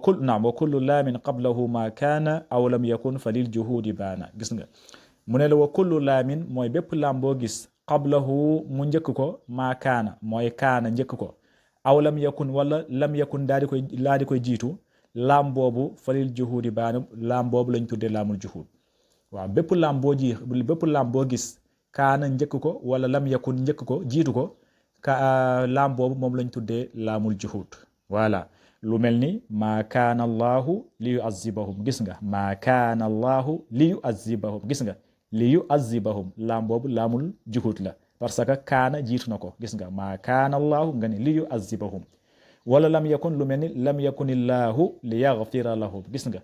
kul naam wa kullu laamin qablahu ma kaana aw lam yakun fa lil juhudi baana gis nga mu ne la wa kullu laamin mooy bépp laam boo gis qablahu mu njëkk ko maa kaana mooy kaana njëkk ko aw lam yakun wala lam yakun daa di koy jiitu laam boobu fa lil juhudi baana laam boobu lañ tuddee laamul juhud waaw bépp laam boo gis kaana njëkk ko wala lam yakun njëkk ko jiitu ko laam boobu moom lañ tuddee laamul juhud voilà lu mel ni maa kaana allahu li yuazibahum gis nga maa kaana allahu li yuazibahum gis nga li yuazibahum laam boobu laamul juhud la parce que kaana jiitu na ko gis nga maa kaana allahu nga ne li yuazibahum wala lam yakun lu mel ni lam yakunillahu li yaghfira lahum gis nga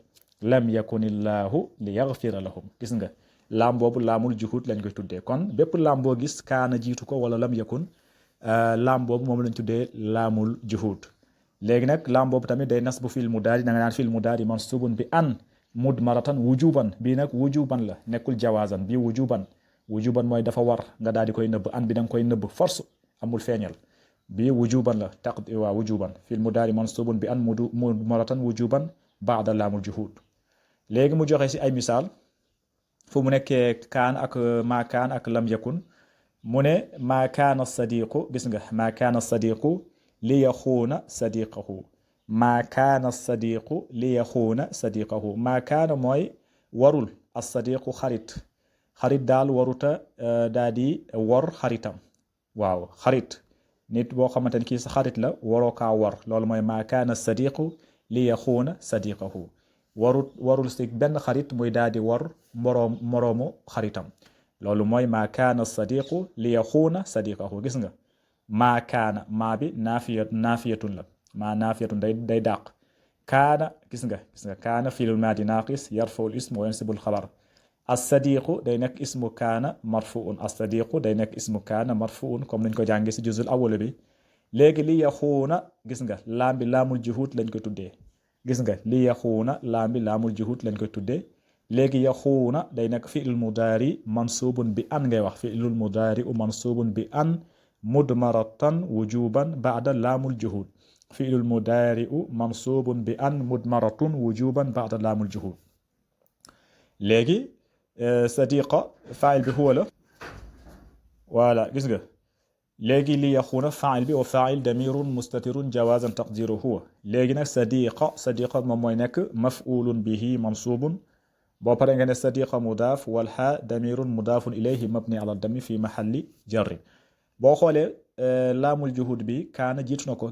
lam yakunillahu li yaghfira lahum gis nga laam boobu laamul juhud lañ koy tuddee kon bépp laam boo gis kaana jiitu ko wala lam yakun laam boobu moom lañ tuddee laamul juhud léegi nag laam boobu tamit day nas bu fil mudaari da nga naan fil mudaari mansubun bi an mudmaratan wujuban bii nag wujuban la nekkul jawaazan bii wujuban mooy dafa war nga daal di koy nëbb an bi da nga koy nëbb force amul feeñal bii wujuban la waa wujuban fil mudaari mansubun bi an mudmaratan wujuban baada laamul juhud léegi mu joxe si ay misaal fu mu nekkee kaan ak maa kaan ak lam yakun mu ne maa kaana sadiqu gis nga maa kaana sadiqu li yaxuuna sadiqahu maa kaana sadiqu li yaxuuna sadiqahu maa kaana mooy warul as sadiqu xarit daal waruta daa di wor xaritam waaw xarit nit boo xamante ni kii sa xarit la waroo kaa war loolu mooy maa kaana sadiqu li yaxuuna sadiqahu warul si benn xarit muy daal di war moroomu xaritam loolu mooy maa kaana sadiqu li yaxuuna sadiqahu gis nga maa kaana maa bi naafiyatun la maa naafiyatun day dàq kaana gis nga kaana fiilul maadi naaqis yarfaul ism wa yansibul xabar as-sadiqu day nekk ismu kaana marfuun as-sadiqu day nekk ismu kaana marfuun comme nañ ko jàngee si juzul awwal bi léegi li yaxuuna gis nga laam bi laamul juhud lañ ko tuddee gis nga li yaxuuna laam bi laamul juhud lañ koy tuddee léegi yaxuuna day nekk fiilul mudaari mansubun bi an ngay wax fiilul mudaari mansubun bi an mudmaratan wujuban baada laamul juhud fiilul mudaari'u mansubun bi an mudmaratun wujuban baada laamul juhud léegi sadiqa faa'il bi huwa la voilà gis nga léegi li yaxuuna faa'il bi wa faa'il damirun mustatirun jawazan taqdiru huwa léegi nag sadiqa moom mooy nekk maf'ulun bihi mansubun boo paree nga ne sadiqa mudaaf wal haa damirun mudaafun ilayhi mabni ala dami fi mahalli jarri boo xoolee laamul juhud bi kaana jiitu na ko